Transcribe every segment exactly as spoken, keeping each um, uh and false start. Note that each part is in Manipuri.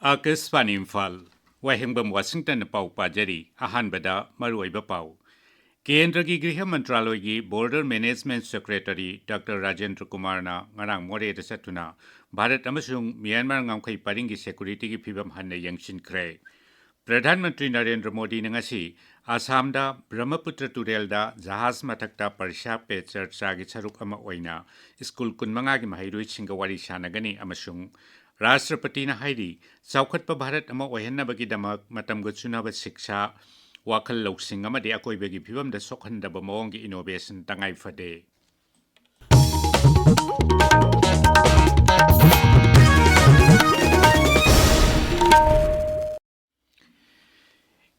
ꯑꯥꯀꯥꯁꯕꯥꯅꯤ ꯏꯝꯐꯥꯜ, ꯋꯥꯍꯦꯡꯕꯝ ꯋꯥꯁꯤꯡꯇꯟꯅ ꯄꯥꯎ ꯄꯥꯖꯔꯤ꯫ ꯑꯍꯥꯟꯕꯗ ꯃꯔꯨꯑꯣꯏꯕ ꯄꯥꯎ꯫ ꯀꯦꯟꯗ꯭ꯔꯒꯤ ꯒ꯭ꯔꯤꯍ ꯃꯟꯇ꯭ꯔꯥꯂꯣꯏꯒꯤ Border Management Secretary doctor Rajendra ꯀꯨꯃꯥꯔꯅ ꯉꯔꯥꯡ ꯃꯣꯔꯦꯗ ꯆꯠꯇꯨꯅ ꯚꯥꯔꯠ ꯑꯃꯁꯨꯡ ꯃ꯭ꯌꯥꯟꯃꯥꯔ ꯉꯝꯈꯩ ꯄꯔꯤꯡꯒꯤ securityꯒꯤ ꯐꯤꯕꯝ ꯍꯟꯅ ꯌꯦꯡꯁꯤꯟꯈ꯭ꯔꯦ꯫ ꯄ꯭ꯔꯙꯥꯟ ꯃꯟꯇ꯭ꯔꯤ ꯅꯔꯦꯟꯗ꯭ꯔ ꯃꯣꯗꯤꯅ ꯉꯁꯤ ꯑꯁꯥꯝꯗ ꯕ꯭ꯔꯍꯃꯄꯨꯇ꯭ꯔ ꯇꯨꯔꯦꯜꯗ ꯖꯍꯥꯖ ꯃꯊꯛꯇ ꯄꯔꯤꯁꯥ ꯄꯦ ꯆꯔꯆꯥꯒꯤ ꯁꯔꯨꯛ ꯑꯃ ꯑꯣꯏꯅ ꯁ꯭ꯀꯨꯜ ꯀꯨꯟꯃꯉꯥꯒꯤ ꯃꯍꯩꯔꯣꯏꯁꯤꯡꯒ ꯋꯥꯔꯤ ꯁꯥꯟꯅꯒꯅꯤ ꯑꯃꯁꯨꯡ ꯔꯥꯁꯇ꯭ꯔꯄꯇꯤꯅ ꯍꯥꯏꯔꯤ, ꯆꯥꯎꯈꯠꯄ ꯚꯥꯔꯠ ꯑꯃ ꯑꯣꯏꯍꯟꯅꯕꯒꯤꯗꯃꯛ ꯃꯇꯝꯒ ꯆꯨꯅꯕ ꯁꯤꯛꯁꯥ, ꯋꯥꯈꯜ ꯂꯧꯁꯤꯡ ꯑꯃꯗꯤ ꯑꯀꯣꯏꯕꯒꯤ ꯐꯤꯕꯝꯗ ꯁꯣꯛꯍꯟꯗꯕ ꯃꯑꯣꯡꯒꯤ innovation ꯇꯉꯥꯏ ꯐꯗꯦ꯫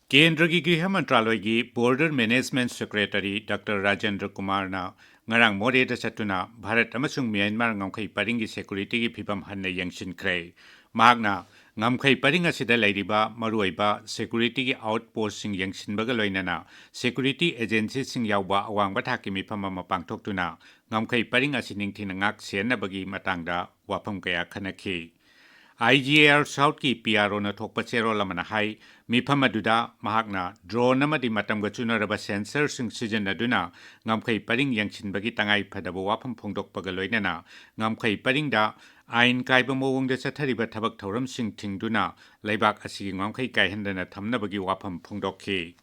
ꯀꯦꯟꯗ꯭ꯔꯒꯤ ꯒ꯭ꯔꯤꯍ ꯃꯟꯇ꯭ꯔꯥꯂꯣꯏꯒꯤ Border Management Secretary doctor Rajendra ꯀꯨꯃꯥꯔꯅ ꯉꯔꯥꯡ ꯃꯣꯔꯦꯗ ꯆꯠꯇꯨꯅ ꯚꯥꯔꯠ ꯑꯃꯁꯨꯡ ꯃ꯭ꯌꯥꯟꯃꯥꯔ ꯉꯝꯈꯩ ꯄꯔꯤꯡꯒꯤ securityꯒꯤ ꯐꯤꯕꯝ ꯍꯟꯅ ꯌꯦꯡꯁꯤꯟꯈ꯭ꯔꯦ꯫ ꯃꯍꯥꯛꯅ ꯉꯝꯈꯩ ꯄꯔꯤꯡ ꯑꯁꯤꯗ ꯂꯩꯔꯤꯕ ꯃꯔꯨꯑꯣꯏꯕ securityꯒꯤ outpostꯁꯤꯡ ꯌꯦꯡꯁꯤꯟꯕꯒ ꯂꯣꯏꯅꯅ security agencyꯁꯤꯡ ꯌꯥꯎꯕ ꯑꯋꯥꯡꯕ ꯊꯥꯛꯀꯤ ꯃꯤꯐꯝ ꯑꯃ ꯄꯥꯡꯊꯣꯛꯇꯨꯅ ꯉꯝꯈꯩ ꯄꯔꯤꯡ ꯑꯁꯤ ꯅꯤꯡꯊꯤꯅ ꯉꯥꯛ ꯁꯦꯟꯅꯕꯒꯤ ꯃꯇꯥꯡꯗ ꯋꯥꯐꯝ ꯀꯌꯥ ꯈꯟꯅꯈꯤ꯫ IGAR Southꯀꯤ PROꯅ ꯊꯣꯛꯄ ꯆꯦꯔꯣꯜ ꯑꯃꯅ ꯍꯥꯏ, ꯃꯤꯐꯝ ꯑꯗꯨꯗ ꯃꯍꯥꯛꯅ drone ꯑꯃꯗꯤ ꯃꯇꯝꯒ ꯆꯨꯅꯔꯕ sensorꯁꯤꯡ ꯁꯤꯖꯤꯟꯅꯗꯨꯅ ꯉꯝꯈꯩ ꯄꯔꯤꯡ ꯌꯦꯡꯁꯤꯟꯕꯒꯤ ꯇꯉꯥꯏ ꯐꯗꯕ ꯋꯥꯐꯝ ꯐꯣꯡꯗꯣꯛꯄꯒ ꯂꯣꯏꯅꯅ ꯉꯝꯈꯩ ꯄꯔꯤꯡꯗ ꯑꯥꯏꯟ ꯀꯥꯏꯕ ꯃꯑꯣꯡꯗ ꯆꯠꯊꯔꯤꯕ ꯊꯕꯛ ꯊꯧꯔꯝꯁꯤꯡ ꯊꯤꯡꯗꯨꯅ ꯂꯩꯕꯥꯛ ꯑꯁꯤꯒꯤ ꯉꯝꯈꯩ ꯀꯥꯏꯍꯟꯗꯅ ꯊꯝꯅꯕꯒꯤ ꯋꯥꯐꯝ ꯐꯣꯡꯗꯣꯛꯈꯤ꯫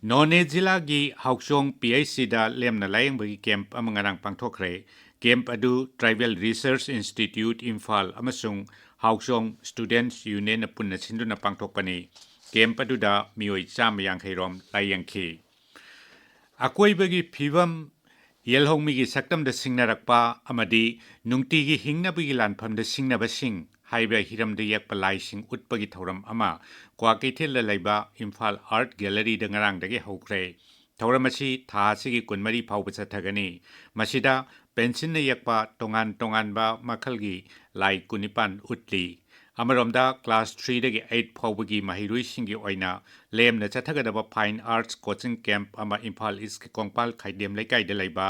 ꯅꯣꯅꯦ ꯖꯤꯂꯥꯒꯤ ꯍꯥꯎꯆꯣꯡ PHCꯗ ꯂꯦꯝꯅ ꯂꯥꯌꯦꯡꯕꯒꯤ camp ꯑꯃ ꯉꯔꯥꯡ ꯄꯥꯡꯊꯣꯛꯈ꯭ꯔꯦ꯫ Camp ꯑꯗꯨ Tribal Research Institute ꯏꯝꯐꯥꯜ ꯑꯃꯁꯨꯡ ꯍꯥꯎꯆꯣꯡ Students Unionꯅ ꯄꯨꯟꯅ ꯁꯤꯟꯗꯨꯅ ꯄꯥꯡꯊꯣꯛꯄꯅꯤ꯫ Camp ꯑꯗꯨꯗ ꯃꯤꯑꯣꯏ ꯆꯥꯝꯃ ꯌꯥꯡꯈꯩ ꯔꯣꯝ ꯂꯥꯌꯦꯡꯈꯤ꯫ ꯑꯀꯣꯏꯕꯒꯤ ꯐꯤꯕꯝ, ꯌꯦꯜꯍꯧꯃꯤꯒꯤ ꯁꯛꯇꯝꯗ ꯁꯤꯡꯅꯔꯛꯄ ꯑꯃꯗꯤ ꯅꯨꯡꯇꯤꯒꯤ ꯍꯤꯡꯅꯕꯒꯤ ꯂꯥꯟꯐꯝꯗ ꯁꯤꯡꯅꯕꯁꯤꯡ ꯍꯥꯏꯕ ꯍꯤꯔꯝꯗ ꯌꯦꯛꯄ ꯂꯥꯏꯁꯤꯡ ꯎꯠꯄꯒꯤ ꯊꯧꯔꯝ ꯑꯃ ꯀ꯭ꯋꯥꯀꯩꯊꯦꯜꯗ ꯂꯩꯕ ꯏꯝꯐꯥꯜ Art Galleryꯗ ꯉꯔꯥꯡꯗꯒꯤ ꯍꯧꯈ꯭ꯔꯦ꯫ ꯊꯧꯔꯝ ꯑꯁꯤ ꯊꯥ ꯑꯁꯤꯒꯤ ꯀꯨꯟꯃꯔꯤ ꯐꯥꯎꯕ ꯆꯠꯊꯒꯅꯤ꯫ ꯃꯁꯤꯗ pencilꯅ ꯌꯦꯛꯄ ꯇꯣꯉꯥꯟ ꯇꯣꯉꯥꯟꯕ ꯃꯈꯜꯒꯤ ꯂꯥꯏ ꯀꯨꯟꯅꯤꯄꯥꯟ ꯎꯠꯂꯤ꯫ ꯑꯃꯔꯣꯝꯗ class threeꯗꯒꯤ eight ꯐꯥꯎꯕꯒꯤ ꯃꯍꯩꯔꯣꯏꯁꯤꯡꯒꯤ ꯑꯣꯏꯅ ꯂꯦꯝꯅ ꯆꯠꯊꯒꯗꯕ Fine Arts coaching camp ꯑꯃ ꯏꯝꯐꯥꯜ Eastꯀꯤ ꯀꯣꯡꯄꯥꯜ ꯈꯥꯏꯗꯦꯝ ꯂꯩꯀꯥꯏꯗ ꯂꯩꯕ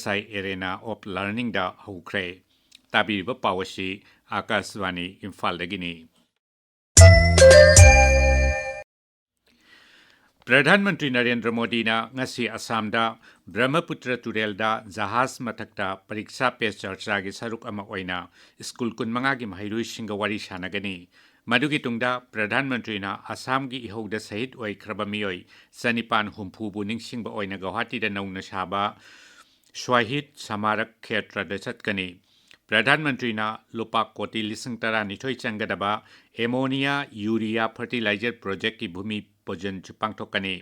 SI Arena of Learningꯗ ꯍꯧꯈ꯭ꯔꯦ꯫ ꯇꯥꯕꯤꯔꯤꯕ ꯄꯥꯎ ꯑꯁꯤ ꯑꯥꯀꯥꯁꯕꯥꯅꯤ ꯏꯝꯐꯥꯜꯗꯒꯤꯅꯤ꯫ ꯄ꯭ꯔꯙꯥꯟ ꯃꯟꯇ꯭ꯔꯤ ꯅꯔꯦꯟꯗ꯭ꯔ ꯃꯣꯗꯤꯅ ꯉꯁꯤ ꯑꯁꯥꯝꯗ ꯕ꯭ꯔꯍꯃꯄꯨꯇ꯭ꯔ ꯇꯨꯔꯦꯜꯗ ꯖꯍꯥꯖ ꯃꯊꯛꯇ ꯄꯔꯤꯛꯁꯥ ꯄꯦ ꯆꯔꯆꯥꯒꯤ ꯁꯔꯨꯛ ꯑꯃ ꯑꯣꯏꯅ ꯁ꯭ꯀꯨꯜ ꯀꯨꯟꯃꯉꯥꯒꯤ ꯃꯍꯩꯔꯣꯏꯁꯤꯡꯒ ꯋꯥꯔꯤ ꯁꯥꯟꯅꯒꯅꯤ꯫ ꯃꯗꯨꯒꯤ ꯇꯨꯡꯗ ꯄ꯭ꯔꯙꯥꯟ ꯃꯟꯇ꯭ꯔꯤꯅ ꯑꯁꯥꯝꯒꯤ ꯏꯍꯧꯗ ꯁꯍꯤꯗ ꯑꯣꯏꯈ꯭ꯔꯕ ꯃꯤꯑꯣꯏ ꯆꯅꯤꯄꯥꯟ ꯍꯨꯝꯐꯨꯕꯨ ꯅꯤꯡꯁꯤꯡꯕ ꯑꯣꯏꯅ ꯒꯧꯍꯥꯇꯤꯗ ꯅꯧꯅ ꯁꯥꯕ ꯁ꯭ꯋꯥꯍꯤꯗ ꯁꯃꯥꯔꯛ ꯈꯦꯇ꯭ꯔꯗ ꯆꯠꯀꯅꯤ꯫ ꯄ꯭ꯔꯙꯥꯟ ꯃꯟꯇ꯭ꯔꯤꯅ ꯂꯨꯄꯥ ꯀꯣꯇꯤ ꯂꯤꯁꯤꯡ ꯇꯔꯥꯅꯤꯊꯣꯏ ꯆꯪꯒꯗꯕ ꯑꯦꯃꯣꯅꯤꯌꯥ ꯌꯨꯔꯤꯌꯥ ꯐꯔꯇꯤꯂꯥꯏꯖꯔ ꯄ꯭ꯔꯣꯖꯦꯛꯀꯤ ꯚꯨꯃꯤ ꯄꯨꯖꯟꯁꯨ ꯄꯥꯡꯊꯣꯛꯀꯅꯤ꯫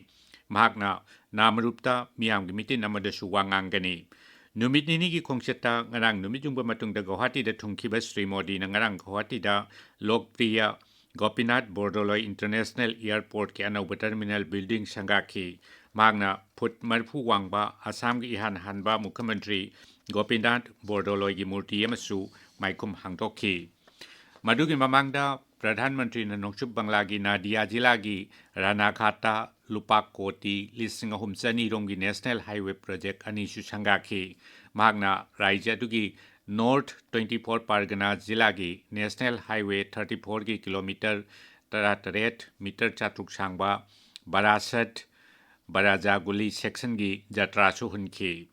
ꯃꯍꯥꯛꯅ ꯅꯥꯃꯔꯨꯞꯇ ꯃꯤꯌꯥꯝꯒꯤ ꯃꯤꯇꯤꯟ ꯑꯃꯗꯁꯨ ꯋꯥ ꯉꯥꯡꯒꯅꯤ꯫ ꯅꯨꯃꯤꯠ ꯅꯤꯅꯤꯒꯤ ꯈꯣꯡꯆꯠꯇ ꯉꯔꯥꯡ ꯅꯨꯃꯤꯠ ꯌꯨꯡꯕ ꯃꯇꯨꯡꯗ ꯒꯧꯍꯥꯇꯤꯗ ꯊꯨꯡꯈꯤꯕ ꯁ꯭ꯔꯤ ꯃꯣꯗꯤꯅ ꯉꯔꯥꯡ ꯒꯧꯍꯥꯇꯤꯗ ꯂꯣꯛꯄ꯭ꯔꯤꯌ ꯒꯣꯄꯤꯅꯥꯊ ꯕꯣꯔꯗꯣꯂꯣꯏ ꯏꯟꯇꯔꯅꯦꯁꯅꯦꯜ ꯑꯦꯌꯔꯄꯣꯔꯠꯀꯤ ꯑꯅꯧꯕ ꯇꯔꯃꯤꯅꯦꯜ ꯕꯤꯜꯗꯤꯡ ꯁꯪꯒꯥꯈꯤ꯫ ꯃꯍꯥꯛꯅ ꯐꯨꯠ ꯃꯔꯤꯐꯨ ꯋꯥꯡꯕ ꯑꯁꯥꯝꯒꯤ ꯏꯍꯥꯟ ꯍꯥꯟꯕ ꯃꯨꯈ꯭ꯌ ꯃꯟꯇ꯭ꯔꯤ ꯒꯣꯄꯤꯅꯥꯊ ꯕꯣꯔꯗꯣꯂꯣꯏꯒꯤ ꯃꯨꯔꯇꯤ ꯑꯃꯁꯨ ꯃꯥꯏꯈꯨꯝ ꯍꯥꯡꯗꯣꯛꯈꯤ꯫ ꯃꯗꯨꯒꯤ ꯃꯃꯥꯡꯗ ꯄ꯭ꯔꯙꯥꯟ ꯃꯟꯇ꯭ꯔꯤꯅ ꯅꯣꯡꯆꯨꯞ ꯕꯪꯂꯥꯒꯤ ꯅꯥꯗꯤꯌꯥ ꯖꯤꯂꯥꯒꯤ ꯔꯥꯅꯥꯘꯥꯠꯇ ꯂꯨꯄꯥ ꯀꯣꯇꯤ ꯂꯤꯁꯤꯡ ꯑꯍꯨꯝ ꯆꯅꯤ ꯔꯣꯝꯒꯤ ꯅꯦꯁꯅꯦꯜ ꯍꯥꯏꯋꯦ ꯄ꯭ꯔꯣꯖꯦꯛ ꯑꯅꯤꯁꯨ ꯁꯪꯒꯥꯈꯤ꯫ ꯃꯍꯥꯛꯅ ꯔꯥꯖ꯭ꯌ ꯑꯗꯨꯒꯤ ꯅꯣꯔꯊ ꯇ꯭ꯋꯦꯟꯇꯤ ꯐꯣꯔ ꯄꯥꯔꯒꯅꯥ ꯖꯤꯂꯥꯒꯤ ꯅꯦꯁꯅꯦꯜ ꯍꯥꯏꯋꯦ ꯊꯥꯔꯇꯤ ꯐꯣꯔꯒꯤ ꯀꯤꯂꯣꯃꯤꯇꯔ ꯇꯔꯥꯇꯔꯦꯠ, ꯃꯤꯇꯔ ꯆꯥꯇ꯭ꯔꯨꯛ ꯁꯥꯡꯕ ꯕꯥꯔꯥꯁꯠ ꯕꯔꯥꯖꯥꯒꯨꯂꯤ ꯁꯦꯛꯁꯟꯒꯤ ꯖꯇ꯭ꯔꯥꯁꯨ ꯍꯨꯟꯈꯤ꯫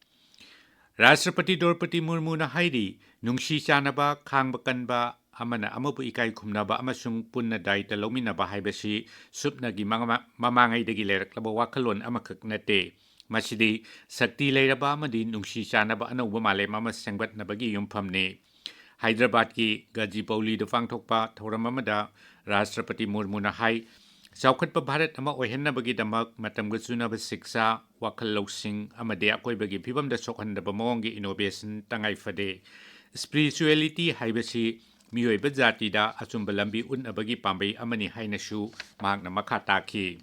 ꯔꯥꯁꯇ꯭ꯔꯄꯇꯤ ꯗ꯭ꯔꯧꯄꯗꯤ ꯃꯨꯔꯃꯨꯅ ꯍꯥꯏꯔꯤ, ꯅꯨꯡꯁꯤ ꯆꯥꯟꯅꯕ, ꯈꯥꯡꯕ ꯀꯟꯕ, ꯑꯃꯅ ꯑꯃꯕꯨ ꯏꯀꯥꯏ ꯈꯨꯝꯅꯕ ꯑꯃꯁꯨꯡ ꯄꯨꯟꯅ ꯗꯥꯏꯇ ꯂꯧꯃꯤꯟꯅꯕ ꯍꯥꯏꯕꯁꯤ ꯁꯨꯞꯅꯒꯤ ꯃꯃꯥ-, ꯃꯃꯥꯡꯉꯩꯗꯒꯤ ꯂꯩꯔꯛꯂꯕ ꯋꯥꯈꯜꯂꯣꯟ ꯑꯃꯈꯛ ꯅꯠꯇꯦ꯫ ꯃꯁꯤꯗꯤ ꯁꯛꯇꯤ ꯂꯩꯔꯕ ꯑꯃꯗꯤ ꯅꯨꯡꯁꯤ ꯆꯥꯟꯅꯕ ꯑꯅꯧꯕ ꯃꯥꯂꯦꯝ ꯑꯃ ꯁꯦꯝꯒꯠꯅꯕꯒꯤ ꯌꯨꯝꯐꯝꯅꯤ꯫ ꯍꯥꯏꯗ꯭ꯔꯕꯥꯗꯀꯤ ꯒꯖꯤꯕꯧꯂꯤꯗ ꯄꯥꯡꯊꯣꯛꯄ ꯊꯧꯔꯝ ꯑꯃꯗ ꯔꯥꯁꯇ꯭ꯔꯄꯇꯤ ꯃꯨꯔꯃꯨꯅ ꯍꯥꯏ, ꯆꯥꯎꯈꯠꯄ ꯚꯥꯔꯠ ꯑꯃ ꯑꯣꯏꯍꯟꯅꯕꯒꯤꯗꯃꯛ ꯃꯇꯝꯒ ꯆꯨꯅꯕ ꯁꯤꯛꯁꯥ, ꯋꯥꯈꯜ ꯂꯧꯁꯤꯡ ꯑꯃꯗꯤ ꯑꯀꯣꯏꯕꯒꯤ ꯐꯤꯕꯝꯗ ꯁꯣꯛꯍꯟꯗꯕ ꯃꯑꯣꯡꯒꯤ ꯏꯅꯣꯚꯦꯁꯟ ꯇꯉꯥꯏ ꯐꯗꯦ꯫ ꯏꯁꯄꯤꯔꯤꯆꯨꯋꯦꯂꯤꯇꯤ ꯍꯥꯏꯕꯁꯤ ꯃꯤꯑꯣꯏꯕ ꯖꯥꯇꯤꯗ ꯑꯆꯨꯝꯕ ꯂꯝꯕꯤ ꯎꯠꯅꯕꯒꯤ ꯄꯥꯝꯕꯩ ꯑꯃꯅꯤ ꯍꯥꯏꯅꯁꯨ ꯃꯍꯥꯛꯅ ꯃꯈꯥ ꯇꯥꯈꯤ꯫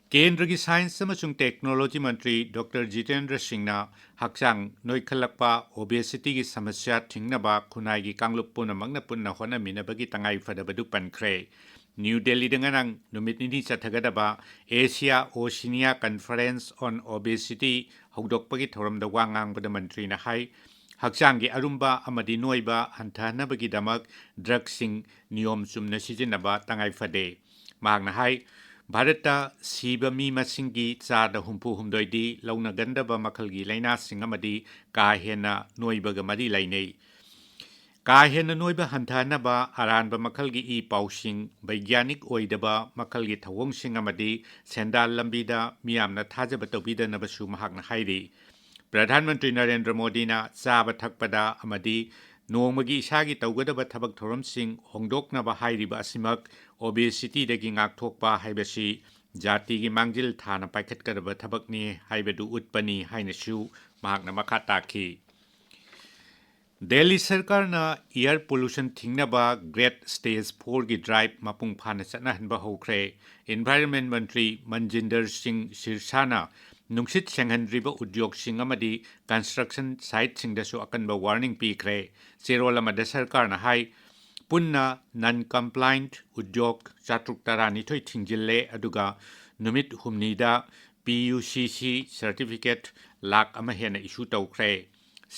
ꯀꯦꯟꯗ꯭ꯔꯒꯤ ꯁꯥꯏꯟꯁ ꯑꯃꯁꯨꯡ ꯇꯦꯛꯅꯣꯂꯣꯖꯤ ꯃꯟꯇ꯭ꯔꯤ ꯗꯣꯛꯇꯔ ꯖꯤꯇꯦꯟꯗ꯭ꯔ ꯁꯤꯡꯅ ꯍꯛꯆꯥꯡ ꯅꯣꯏꯈꯠꯂꯛꯄ, ꯑꯣꯕꯦꯁꯤꯇꯤꯒꯤ ꯁꯃꯁ꯭ꯌꯥ ꯊꯤꯡꯅꯕ ꯈꯨꯟꯅꯥꯏꯒꯤ ꯀꯥꯡꯂꯨꯞ ꯄꯨꯝꯅꯃꯛꯅ ꯄꯨꯟꯅ ꯍꯣꯠꯅꯃꯤꯟꯅꯕꯒꯤ ꯇꯉꯥꯏ ꯐꯗꯕꯗꯨ ꯄꯟꯈ꯭ꯔꯦ꯫ ꯅ꯭ꯌꯨ ꯗꯦꯜꯂꯤꯗ ꯉꯔꯥꯡ ꯅꯨꯃꯤꯠ ꯅꯤꯅꯤ ꯆꯠꯊꯒꯗꯕ Asia Oceania Conference on Obesity ꯍꯧꯗꯣꯛꯄꯒꯤ ꯊꯧꯔꯝꯗ ꯋꯥ ꯉꯥꯡꯕꯗ ꯃꯟꯇ꯭ꯔꯤꯅ ꯍꯥꯏ, ꯍꯛꯆꯥꯡꯒꯤ ꯑꯔꯨꯝꯕ ꯑꯃꯗꯤ ꯅꯣꯏꯕ ꯍꯟꯊꯍꯟꯅꯕꯒꯤꯗꯃꯛ ꯗ꯭ꯔꯒꯁꯤꯡ ꯅꯤꯌꯣꯝ ꯆꯨꯝꯅ ꯁꯤꯖꯤꯟꯅꯕ ꯇꯉꯥꯏ ꯐꯗꯦ꯫ ꯃꯍꯥꯛꯅ ꯍꯥꯏ, ꯚꯥꯔꯠꯇ ꯁꯤꯕ ꯃꯤ ꯃꯁꯤꯡꯒꯤ ꯆꯥꯗ ꯍꯨꯝꯐꯨ ꯍꯨꯝꯗꯣꯏꯗꯤ ꯂꯧꯅꯒꯟꯗꯕ ꯃꯈꯜꯒꯤ ꯂꯥꯏꯅꯥꯁꯤꯡ ꯑꯃꯗꯤ ꯀꯥ ꯍꯦꯟꯅ ꯅꯣꯏꯕꯒ ꯃꯔꯤ ꯂꯩꯅꯩ꯫ ꯀꯥ ꯍꯦꯟꯅ ꯅꯣꯏꯕ ꯍꯟꯊꯍꯟꯅꯕ ꯑꯔꯥꯟꯕ ꯃꯈꯜꯒꯤ ꯏ ꯄꯥꯎꯁꯤꯡ, ꯕꯩꯒ꯭ꯌꯥꯅꯤꯛ ꯑꯣꯏꯗꯕ ꯃꯈꯜꯒꯤ ꯊꯧꯑꯣꯡꯁꯤꯡ ꯑꯃꯗꯤ ꯁꯦꯟꯗꯥꯜ ꯂꯝꯕꯤꯗ ꯃꯤꯌꯥꯝꯅ ꯊꯥꯖꯕ ꯇꯧꯕꯤꯗꯅꯕꯁꯨ ꯃꯍꯥꯛꯅ ꯍꯥꯏꯔꯤ꯫ ꯄ꯭ꯔꯙꯥꯟ ꯃꯟꯇ꯭ꯔꯤ ꯅꯔꯦꯟꯗ꯭ꯔ ꯃꯣꯗꯤꯅ ꯆꯥꯕ ꯊꯛꯄꯗ ꯑꯃꯗꯤ ꯅꯣꯡꯃꯒꯤ ꯏꯁꯥꯒꯤ ꯇꯧꯒꯗꯕ ꯊꯕꯛ ꯊꯧꯔꯝꯁꯤꯡ ꯍꯣꯡꯗꯣꯛꯅꯕ ꯍꯥꯏꯔꯤꯕ ꯑꯁꯤꯃꯛ ꯑꯣꯕꯦꯁꯤꯇꯤꯗꯒꯤ ꯉꯥꯛꯊꯣꯛꯄ ꯍꯥꯏꯕꯁꯤ ꯖꯥꯇꯤꯒꯤ ꯃꯥꯡꯖꯤꯜ ꯊꯥꯅ ꯄꯥꯏꯈꯠꯀꯗꯕ ꯊꯕꯛꯅꯤ ꯍꯥꯏꯕꯗꯨ ꯎꯠꯄꯅꯤ ꯍꯥꯏꯅꯁꯨ ꯃꯍꯥꯛꯅ ꯃꯈꯥ ꯇꯥꯈꯤ꯫ ꯗꯦꯜꯂꯤ ꯁꯔꯀꯥꯔꯅ ꯏꯌꯔ ꯄꯣꯂꯨꯁꯟ ꯊꯤꯡꯅꯕ ꯒ꯭ꯔꯦꯠ ꯁ꯭ꯇꯦꯖ ꯐꯣꯔꯒꯤ ꯗ꯭ꯔꯥꯏꯚ ꯃꯄꯨꯡ ꯐꯥꯅ ꯆꯠꯅꯍꯟꯕ ꯍꯧꯈ꯭ꯔꯦ꯫ ꯏꯟꯚꯥꯏꯔꯟꯃꯦꯟ ꯃꯟꯇ꯭ꯔꯤ ꯃꯟꯖꯤꯟꯗꯔ ꯁꯤꯡ ꯁꯤꯔꯁꯥꯅ ꯅꯨꯡꯁꯤꯠ ꯁꯦꯡꯍꯟꯗ꯭ꯔꯤꯕ ꯎꯗ꯭ꯌꯣꯒꯁꯤꯡ ꯑꯃꯗꯤ ꯀꯟꯁꯇ꯭ꯔꯛꯁꯟ ꯁꯥꯏꯠꯁꯤꯡꯗꯁꯨ ꯑꯀꯟꯕ ꯋꯥꯔꯅꯤꯡ ꯄꯤꯈ꯭ꯔꯦ꯫ ꯆꯦꯔꯣꯜ ꯑꯃꯗ ꯁꯔꯀꯥꯔꯅ ꯍꯥꯏ, ꯄꯨꯟꯅ ꯅꯟ ꯀꯝꯄ꯭ꯂꯥꯏꯟꯠ ꯎꯗ꯭ꯌꯣꯒ ꯆꯥꯇ꯭ꯔꯨꯛ ꯇꯔꯥꯅꯤꯊꯣꯏ ꯊꯤꯡꯖꯤꯜꯂꯦ, ꯑꯗꯨꯒ ꯅꯨꯃꯤꯠ ꯍꯨꯝꯅꯤꯗ ꯄꯤ ꯌꯨ ꯁꯤ ꯁꯤ ꯁꯔꯇꯤꯐꯤꯀꯦꯠ ꯂꯥꯈ ꯑꯃ ꯍꯦꯟꯅ ꯏꯁꯨ ꯇꯧꯈ꯭ꯔꯦ꯫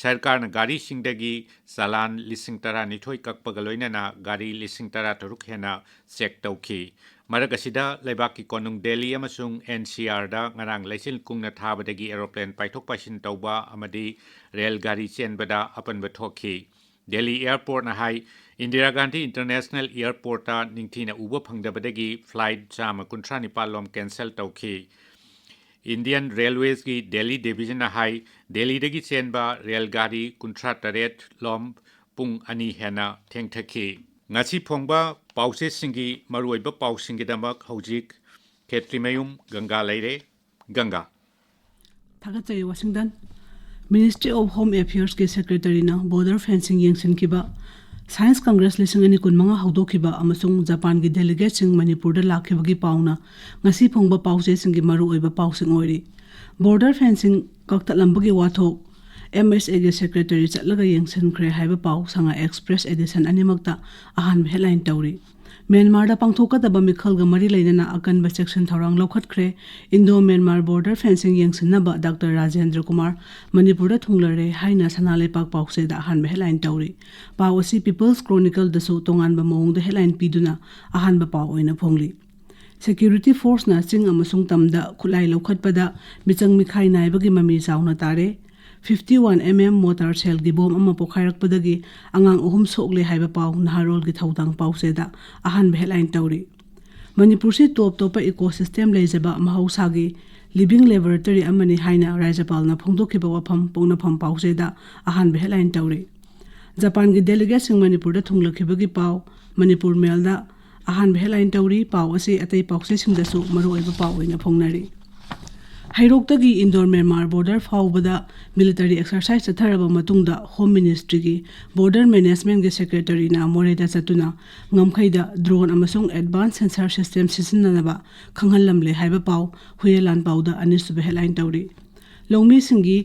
ꯁꯔꯀꯥꯔꯅ ꯒꯥꯔꯤꯁꯤꯡꯗꯒꯤ ꯆꯂꯥꯟ ꯂꯤꯁꯤꯡ ꯇꯔꯥꯅꯤꯊꯣꯏ ꯀꯛꯄꯒ ꯂꯣꯏꯅꯅ ꯒꯥꯔꯤ ꯂꯤꯁꯤꯡ ꯇꯔꯥꯇꯔꯨꯛ ꯍꯦꯟꯅ ꯆꯦꯛ ꯇꯧꯈꯤ꯫ ꯃꯔꯛ ꯑꯁꯤꯗ, ꯂꯩꯕꯥꯛꯀꯤ ꯀꯣꯅꯨꯡ ꯗꯦꯜꯂꯤ ꯑꯃꯁꯨꯡ ꯑꯦꯟ ꯁꯤ ꯑꯥꯔꯗ ꯉꯔꯥꯡ ꯂꯩꯆꯤꯜ ꯀꯨꯡꯅ ꯊꯥꯕꯗꯒꯤ ꯑꯦꯔꯣꯄ꯭ꯂꯦꯟ ꯄꯥꯏꯊꯣꯛ ꯄꯥꯏꯁꯤꯟ ꯇꯧꯕ ꯑꯃꯗꯤ ꯔꯦꯜ ꯒꯥꯔꯤ ꯆꯦꯟꯕꯗ ꯑꯄꯟꯕ ꯊꯣꯛꯈꯤ꯫ ꯗꯦꯜꯂꯤ ꯑꯦꯌꯔꯄꯣꯔꯠꯅ ꯍꯥꯏ, ꯏꯟꯗꯤꯔꯥ ꯒꯥꯟꯙꯤ ꯏꯟꯇꯔꯅꯦꯁꯅꯦꯜ ꯑꯦꯌꯔꯄꯣꯔꯠꯇ ꯅꯤꯡꯊꯤꯅ ꯎꯕ ꯐꯪꯗꯕꯗꯒꯤ ꯐ꯭ꯂꯥꯏꯠ ꯆꯥꯝꯃ ꯀꯨꯟꯊ꯭ꯔꯥ ꯅꯤꯄꯥꯜ ꯂꯣꯝ ꯀꯦꯟꯁꯦꯜ ꯇꯧꯈꯤ꯫ ꯏꯟꯗꯤꯌꯟ ꯔꯦꯜꯋꯦꯁꯀꯤ ꯗꯦꯜꯂꯤ ꯗꯤꯕꯤꯖꯟꯅ ꯍꯥꯏ, ꯗꯦꯜꯂꯤꯗꯒꯤ ꯆꯦꯟꯕ ꯔꯦꯜ ꯒꯥꯔꯤ ꯀꯨꯟꯊ꯭ꯔꯥ ꯇꯔꯦꯠ ꯂꯣꯝ ꯄꯨꯡ ꯑꯅꯤ ꯍꯦꯟꯅ ꯊꯦꯡꯊꯈꯤ꯫ ꯉꯁꯤ ꯐꯣꯡꯕ ꯄꯥꯎꯆꯦꯁꯤꯡꯒꯤ ꯃꯔꯨꯑꯣꯏꯕ ꯄꯥꯎꯁꯤꯡꯒꯤꯗꯃꯛ ꯍꯧꯖꯤꯛ ꯈꯦꯇ꯭ꯔꯤꯃꯌꯨꯝ ꯒꯪꯒꯥ ꯂꯩꯔꯦ꯫ ꯒꯪꯒꯥ꯫ ꯊꯥꯒꯠꯆꯔꯤ, ꯋꯥꯁꯤꯡꯇꯟ꯫ Ministry of Home Affairsꯀꯤ ꯁꯦꯀ꯭ꯔꯦꯇꯔꯤꯅ ꯕꯣꯔꯗꯔ ꯐꯦꯟꯁꯤꯡ ꯌꯦꯡꯁꯤꯟꯈꯤꯕ, ꯁꯥꯏꯟꯁ ꯀꯪꯒ꯭ꯔꯦꯁ ꯂꯤꯁꯤꯡ ꯑꯅꯤ ꯀꯨꯟꯃꯉꯥ ꯍꯧꯗꯣꯛꯈꯤꯕ ꯑꯃꯁꯨꯡ ꯖꯄꯥꯟꯒꯤ ꯗꯦꯂꯤꯒꯦꯠꯁꯤꯡ ꯃꯅꯤꯄꯨꯔꯗ ꯂꯥꯛꯈꯤꯕꯒꯤ ꯄꯥꯎꯅ ꯉꯁꯤ ꯐꯣꯡꯕ ꯄꯥꯎꯆꯦꯁꯤꯡꯒꯤ ꯃꯔꯨꯑꯣꯏꯕ ꯄꯥꯎꯁꯤꯡ ꯑꯣꯏꯔꯤ꯫ ꯕꯣꯔꯗꯔ ꯐꯦꯟꯁꯤꯡ ꯀꯛꯊꯠꯂꯝꯕꯒꯤ ꯋꯥꯊꯣꯛ ꯑꯦꯝ ꯑꯦꯁ ꯑꯦꯒꯤ ꯁꯦꯀ꯭ꯔꯦꯇꯔꯤ ꯆꯠꯂꯒ ꯌꯦꯡꯁꯤꯟꯈ꯭ꯔꯦ ꯍꯥꯏꯕ ꯄꯥꯎ ꯁꯉꯥꯏ ꯑꯦꯛꯁꯄ꯭ꯔꯦꯁ ꯑꯦꯗꯤꯁꯟ ꯑꯅꯤꯃꯛꯇ ꯑꯍꯥꯟꯕ ꯍꯦꯗꯂꯥꯏꯟ ꯇꯧꯔꯤ꯫ ꯃ꯭ꯌꯥꯟꯃꯥꯔꯗ ꯄꯥꯡꯊꯣꯛꯀꯗꯕ ꯃꯤꯈꯜꯒ ꯃꯔꯤ ꯂꯩꯅꯅ ꯑꯀꯟꯕ ꯆꯦꯛꯁꯤꯟ ꯊꯧꯔꯥꯡ ꯂꯧꯈꯠꯈ꯭ꯔꯦ꯫ ꯏꯟꯗꯣ ꯃ꯭ꯌꯥꯟꯃꯥꯔ ꯕꯣꯔꯗꯔ ꯐꯦꯟꯁꯤꯡ ꯌꯦꯡꯁꯤꯟꯅꯕ ꯗꯥꯛꯇꯔ ꯔꯥꯖꯦꯟꯗ꯭ꯔ ꯀꯨꯃꯥꯔ ꯃꯅꯤꯄꯨꯔꯗ ꯊꯨꯡꯂꯔꯦ ꯍꯥꯏꯅ ꯁꯅꯥ ꯂꯩꯄꯥꯛ ꯄꯥꯎꯆꯦꯗ ꯑꯍꯥꯟꯕ ꯍꯦꯗꯂꯥꯏꯟ ꯇꯧꯔꯤ꯫ ꯄꯥꯎ ꯑꯁꯤ ꯄꯤꯄꯜꯁ ꯀ꯭ꯔꯣꯅꯤꯀꯜꯗꯁꯨ ꯇꯣꯉꯥꯟꯕ ꯃꯑꯣꯡꯗ ꯍꯦꯗꯂꯥꯏꯟ ꯄꯤꯗꯨꯅ ꯑꯍꯥꯟꯕ ꯄꯥꯎ ꯑꯣꯏꯅ ꯐꯣꯡꯂꯤ꯫ Security forceꯅ ꯆꯤꯡ ꯑꯃꯁꯨꯡ ꯇꯝꯗ ꯈꯨꯠꯂꯥꯏ ꯂꯧꯈꯠꯄꯗ ꯃꯤꯆꯪ ꯃꯤꯈꯥꯏ ꯅꯥꯏꯕꯒꯤ ꯃꯃꯤ ꯆꯥꯎꯅ ꯇꯥꯔꯦ꯫ Fifty one M M mortar shellꯒꯤ ꯕꯣꯝ ꯑꯃ ꯄꯣꯈꯥꯏꯔꯛꯄꯗꯒꯤ ꯑꯉꯥꯡ ꯑꯍꯨꯝ ꯁꯣꯛꯂꯦ ꯍꯥꯏꯕ ꯄꯥꯎ ꯅꯍꯥꯔꯣꯜꯒꯤ ꯊꯧꯗꯥꯡ ꯄꯥꯎꯆꯦꯗ ꯑꯍꯥꯟꯕ headline ꯇꯧꯔꯤ꯫ ꯃꯅꯤꯄꯨꯔꯁꯤ ꯇꯣꯞ ꯇꯣꯞꯄ ecosystem ꯂꯩꯖꯕ ꯃꯍꯧꯁꯥꯒꯤ living laboratory ꯑꯃꯅꯤ ꯍꯥꯏꯅ ꯔꯥꯖ꯭ꯌꯄꯥꯜꯅ ꯐꯣꯡꯗꯣꯛꯈꯤꯕ ꯋꯥꯐꯝ ꯄꯣꯛꯅꯐꯝ ꯄꯥꯎꯆꯦꯗ ꯑꯍꯥꯟꯕ headline ꯇꯧꯔꯤ꯫ ꯖꯄꯥꯟꯒꯤ delegateꯁꯤꯡ ꯃꯅꯤꯄꯨꯔꯗ ꯊꯨꯡꯂꯛꯈꯤꯕꯒꯤ ꯄꯥꯎ ꯃꯅꯤꯄꯨꯔ ꯃꯦꯜꯗ ꯑꯍꯥꯟꯕ headline ꯇꯧꯔꯤ꯫ ꯄꯥꯎ ꯑꯁꯤ ꯑꯇꯩ ꯄꯥꯎꯆꯦꯁꯤꯡꯗꯁꯨ ꯃꯔꯨꯑꯣꯏꯕ ꯄꯥꯎ ꯑꯣꯏꯅ ꯐꯣꯡꯅꯔꯤ꯫ ꯍꯩꯔꯣꯛꯇꯒꯤ ꯏꯟꯗꯣꯔ ꯃ꯭ꯌꯥꯟꯃꯥꯔ border ꯐꯥꯎꯕꯗ military exercise ꯆꯠꯊꯔꯕ ꯃꯇꯨꯡꯗ Home Ministryꯒꯤ border managementꯒꯤ secretaryꯅ ꯃꯣꯔꯦꯗ ꯆꯠꯇꯨꯅ ꯉꯝꯈꯩꯗ drone ꯑꯃꯁꯨꯡ advanced sensor system ꯁꯤꯖꯤꯟꯅꯅꯕ ꯈꯪꯍꯜꯂꯝꯂꯦ ꯍꯥꯏꯕ ꯄꯥꯎ ꯍꯨꯌꯦꯟ ꯂꯥꯟꯄꯥꯎꯗ ꯑꯅꯤꯁꯨꯕ headline ꯇꯧꯔꯤ꯫ ꯂꯧꯃꯤꯁꯤꯡꯒꯤ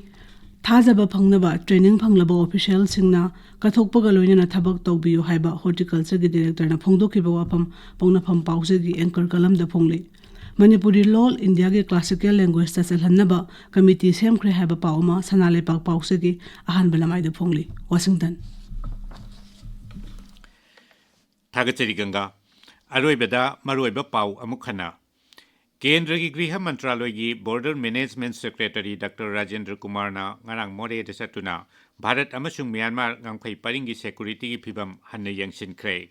ꯊꯥꯖꯕ ꯐꯪꯅꯕ training ꯐꯪꯂꯕ officialꯁꯤꯡꯅ ꯀꯠꯊꯣꯛꯄꯒ ꯂꯣꯏꯅꯅ ꯊꯕꯛ ꯇꯧꯕꯤꯌꯨ ꯍꯥꯏꯕ horticultureꯒꯤ directorꯅ ꯐꯣꯡꯗꯣꯛꯈꯤꯕ ꯋꯥꯐꯝ ꯄꯣꯛꯅꯐꯝ ꯄꯥꯎꯆꯦꯒꯤ anchor columnꯗ ꯐꯣꯡꯂꯤ꯫ ꯃꯅꯤꯄꯨꯔꯤ ꯂꯣꯜ ꯏꯟꯗꯤꯌꯥꯒꯤ classical languageꯇ ꯆꯜꯍꯟꯅꯕ committee ꯁꯦꯝꯈ꯭ꯔꯦ ꯍꯥꯏꯕ ꯄꯥꯎ ꯑꯃ ꯁꯅꯥ ꯂꯩꯄꯥꯛ ꯄꯥꯎꯆꯦꯒꯤ ꯑꯍꯥꯟꯕ ꯂꯃꯥꯏꯗ ꯐꯣꯡꯂꯤ꯫ ꯋꯥꯁꯤꯡꯇꯟ꯫ ꯊꯥꯒꯠꯆꯔꯤ ꯒꯪꯒꯥ꯫ ꯑꯔꯣꯏꯕꯗ ꯃꯔꯨꯑꯣꯏꯕ ꯄꯥꯎ ꯑꯃꯨꯛ ꯍꯟꯅ꯫ ꯀꯦꯟꯗ꯭ꯔꯒꯤ ꯒ꯭ꯔꯤꯍ ꯃꯟꯇ꯭ꯔꯥꯂꯣꯏꯒꯤ border management secretary doctor Rajendra ꯀꯨꯃꯥꯔꯅ ꯉꯔꯥꯡ ꯃꯣꯔꯦꯗ ꯆꯠꯇꯨꯅ ꯚꯥꯔꯠ ꯑꯃꯁꯨꯡ ꯃ꯭ꯌꯥꯟꯃꯥꯔ ꯉꯝꯈꯩ ꯄꯔꯤꯡꯒꯤ securityꯒꯤ ꯐꯤꯕꯝ ꯍꯟꯅ ꯌꯦꯡꯁꯤꯟꯈ꯭ꯔꯦ꯫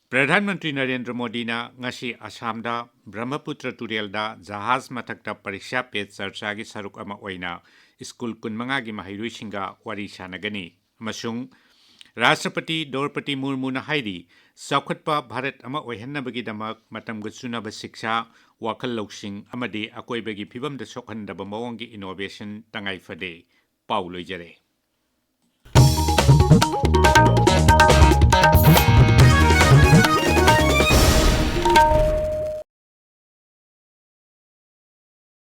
ꯄ꯭ꯔꯙꯥꯟ ꯃꯟꯇ꯭ꯔꯤ ꯅꯔꯦꯟꯗ꯭ꯔ ꯃꯣꯗꯤꯅ ꯉꯁꯤ ꯑꯁꯥꯝꯗ ꯕ꯭ꯔꯍ꯭ꯃꯄꯨꯇ꯭ꯔ ꯇꯨꯔꯦꯜꯗ ꯖꯍꯥꯖ ꯃꯊꯛꯇ ꯄꯔꯤꯛꯁꯥ ꯄꯦ ꯆꯔꯆꯥꯒꯤ ꯁꯔꯨꯛ ꯑꯃ ꯑꯣꯏꯅ ꯁ꯭ꯀꯨꯜ ꯀꯨꯟꯃꯉꯥꯒꯤ ꯃꯍꯩꯔꯣꯏꯁꯤꯡꯒ ꯋꯥꯔꯤ ꯁꯥꯟꯅꯒꯅꯤ ꯑꯃꯁꯨꯡ ꯔꯥꯁꯇ꯭ꯔꯄꯇꯤ ꯗ꯭ꯔꯧꯄꯗꯤ ꯃꯨꯔꯃꯨꯅ ꯍꯥꯏꯔꯤ, ꯆꯥꯎꯈꯠꯄ ꯚꯥꯔꯠ ꯑꯃ ꯑꯣꯏꯍꯟꯅꯕꯒꯤꯗꯃꯛ ꯃꯇꯝꯒ ꯆꯨꯅꯕ ꯁꯤꯛꯁꯥ, ꯋꯥꯈꯜ ꯂꯧꯁꯤꯡ ꯑꯃꯗꯤ ꯑꯀꯣꯏꯕꯒꯤ ꯐꯤꯕꯝꯗ ꯁꯣꯛꯍꯟꯗꯕ ꯃꯑꯣꯡꯒꯤ innovation ꯇꯉꯥꯏ ꯐꯗꯦ꯫ ꯄꯥꯎ ꯂꯣꯏꯖꯔꯦ꯫